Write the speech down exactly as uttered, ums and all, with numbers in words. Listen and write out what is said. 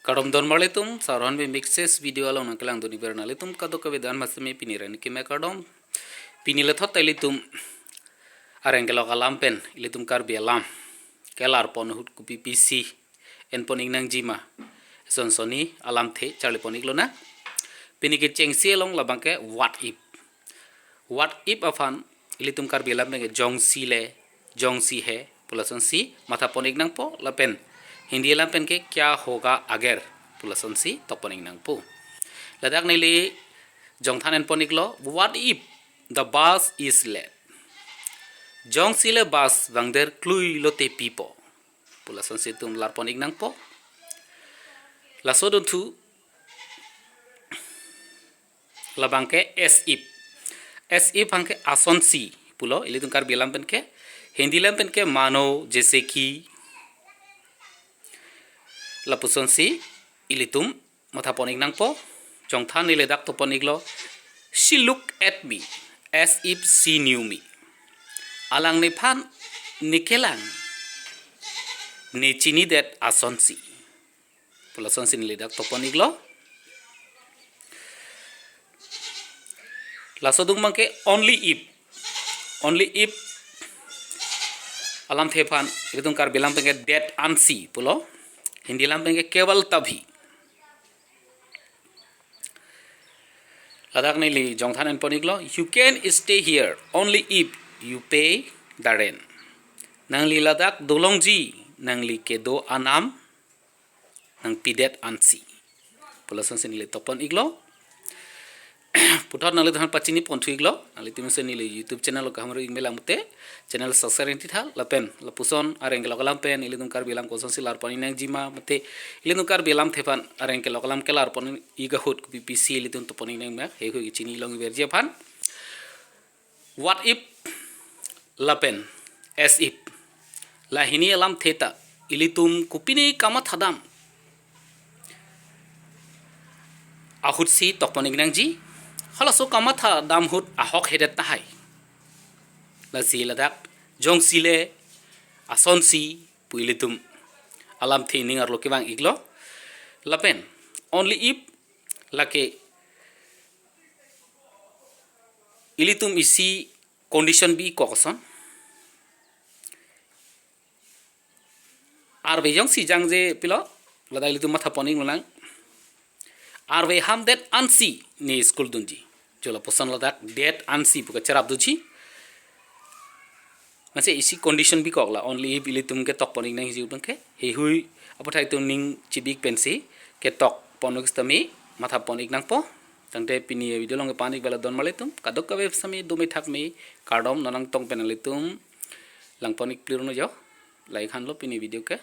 Kardom don marlitum, Sar Honbi Mixes video along nangkelang dun-ik ver nanglitum kadokave do-an masemi pini ra niki me kardom. Pini lethot ta ilitum areng kelok alam pen, ilitum Karbi alam kelar pon ahut kopi pisi enpon-ik nangji ma, son sonni alamthe charli pon-ik lonang. Pini kechengsi along labang ke what if. What if aphan ilitum Karbi alam pen ke jongsi le, jongsi he pu lasonsi matha pon-ik nangpo, lapen Hindi alam pen ke kya hoga agar pu lasonsi tok pon-ik nangpo. Ladak neli jongthan enpon-iklo, what if the bus is late? Jongsi le bus vangder klui lote pipo pu lasonsi itum lar pon-ik nangpo. Laso dunthu labang ke as if. As if abang ke asonsi pulo ilitum Karbi alam pen ke, Hindi alam pen ke mano, jaise ki, lapusonsi ilitum matha pon-ik nangpo. Jongthan neli dak tok pon-iklo, she looked at me as if she knew me. Alang nephan nekelang, ne chinidet asonsi pu lasonsi neli dak tok pon-iklo. Laso adung abang ke only if. Only if alamthe aphan ilitum Karbi alam pen ke that ansi pulo, Hindi alam pen ke kewal tabhi. Ladak neli jongthan enpon-iklo, you can stay here only if you pay the rent. Nangli ladak dolongji, nangli kedo anam nangpidet ansi pu lasonsi neli tok pon-iklo. Puthot nanglitum aphan pachini pon thu-iklo, nanglitum si neli YouTube channel lo kahamri-ik me lang mate channel subscribe titha, lapen lapuson areng kelok alam pen ilitum Karbi alam kosonsi lar pon-ik nangji ma mate ilitum Karbi alamthe aphan areng kelok alam kelar pon-ik ahut kopi pisi ilitum tok pon-ik nang ma, heihui chini long verji aphan. What if lapen as if, la hini alamthe ta ilitum kopine kamatha dam ahutsi tok pon-ik nangji. Halaso kamatha dam ahut ahok hedet tahai. Lasi ladak jongsi le asonsi pu ilitum alamthe ning arlo kevang-iklo. Lapen only if lake ilitum isi condition bikok ason. Arve jongsi jangje pilo, ladak ilitum matha pon-ik lonang. Arve hamdet ansi ne school dunji. Jo lapuson ladak that ansi pu kacherap dunji. Masi isi condition bikok la, only if ilitum ketok pon-ik nangji abang ke. Heihui aputhak itum ning chibik pensi ketok pon-ik sitame matha pon-ik nangpo. Tangte pini video along kepan-ik bela don marlitum, kadokave sami do me thak me, kardom. Non nangtong pen nanglitum lang pon-ik plir no jo. Lahai thanlo pini video ke.